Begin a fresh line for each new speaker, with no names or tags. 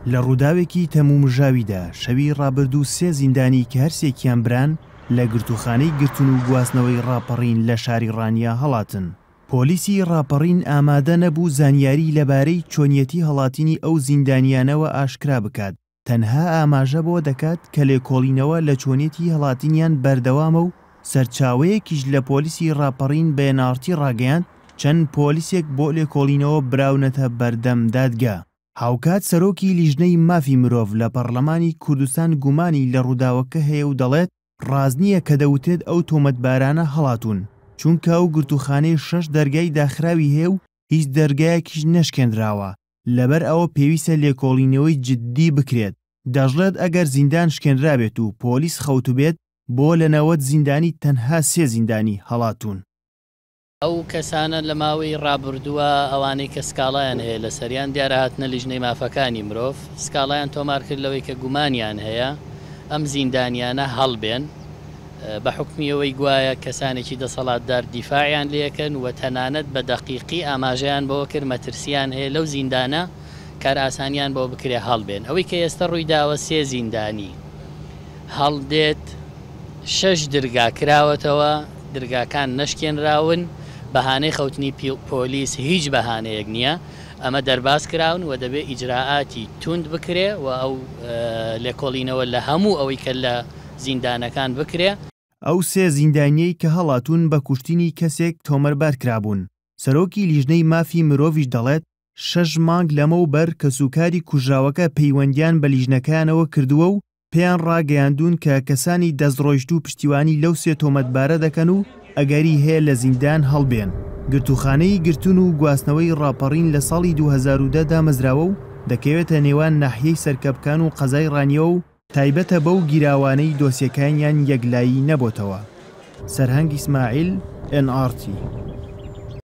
لە ڕووداوێکی تەمومژاویدا شەوی ڕابردوو سێ زیندانی کە هەرسێکیان بران لە گرتووخانەی گرتن و گواستنەوەی ڕاپەڕین لە شاری ڕانیە هەڵاتن. پۆلیسی ڕاپەڕین ئامادە نەبوو زانیاری لەبارەی چۆنیەتی هەڵاتینی ئەو زیندانیانەوە ئاشکرا بکات، تەنها ئاماژە بەوە دەکات کە لێکۆڵینەوە لە چۆنیەتی هەڵاتینیان بەردەوامە و سەرچاوەیەکیش لە پۆلیسی ڕاپەڕین بە ئێن ئاڕ تی ڕاگەیاند، چەند پۆلیسێک بۆ لێکۆڵینەوە براونەتە بەردەم دادگا. هاوکات سەرۆکی لیژنەی مافی مرۆڤ لە پەڕلەمانی کوردستان گومانی لە ڕووداوەکە هەیە و دەڵێت، ڕاست نییە کە دەوترێت ئەو تۆمەتبارانە هەڵاتوون، چونکە ئەو گرتووخانەیە شەش دەرگای داخراوی هەیە و هیچ دەرگایەکیش نەشکێنراوە، لەبەر ئەوە پێویستە لێکۆڵینەوەی جددی بکرێت. دەشڵێت ئەگەر زیندان شکێنرابێت و پۆلیس خەوتبێت، بۆ لە 90 زیندانی تەنها سێ زیندانی هەڵاتوون.
ئەو کەسانە لە ماوەی ڕابردووە ئەوانەی کە سکاڵایان هەیە لەسەریان دیارە هاتنە لیژنەی مافەکانی مرۆڤ سکاڵایان تۆمار کرد لەوەی کە گومانیان هەیە ئەم زیندانیانە هەڵبێن بە حوکمی ئەوەی گوایە کەسانێکی دەسەڵاتدار دیفاعیان لێکەن و تەنانەت بە دەقیقی ئاماژەیان بەوە کرد مەترسیان هەیە لەو زیندانە کارئاسانیان بۆ بکرێ هەڵبێن ئەوەی کە ئێستە ڕوویداوە سێ زیندانی هەڵدێت شەش درگا کراوەتەوە، درگاکان نەشکێنراون، بەهانەی خەوتنی پۆلیس هیچ بەهانەیەک نییە، ئەمە دەرباز کراون و دەبێ ئیجرائاتی توند بکرێ و ئەو لێکۆڵینەوە لە هەموو ئەوەی کە لە زیندانەکان بکرێ.
ئەو سێ زیندانییەی کە هەڵاتوون بە کوشتنی کەسێک تۆمەتبار کرابوون. سەرۆکی لیژنەی مافی مرۆڤیش دەڵێت، شەش مانگ لەمەوبەر کەسوکاری کوژراوەکە پەیوەندییان بە لیژنەکەیانەوە کردووە و پێیان ڕاگەیاندوون کە کەسانی دەستڕۆیشتوو پشتیوانی لەو سێ تۆمەتبارە دەکەن و ئەگەری هەیە لە زیندان هەڵبێن. گرتووخانەی گرتن و گواستنەوەی ڕاپەڕین لە ساڵی 2010 دامەزراوە و دەکەوێتە نێوان ناحیەی سەرکەپکان و قەزای ڕانیەوە و تایبەتە بەو گیراوانەی دۆسیەکانیان یەکلایی نەبۆتەوە. سەرهەنگ ئیسماعیل، ئێن ئاڕ تی.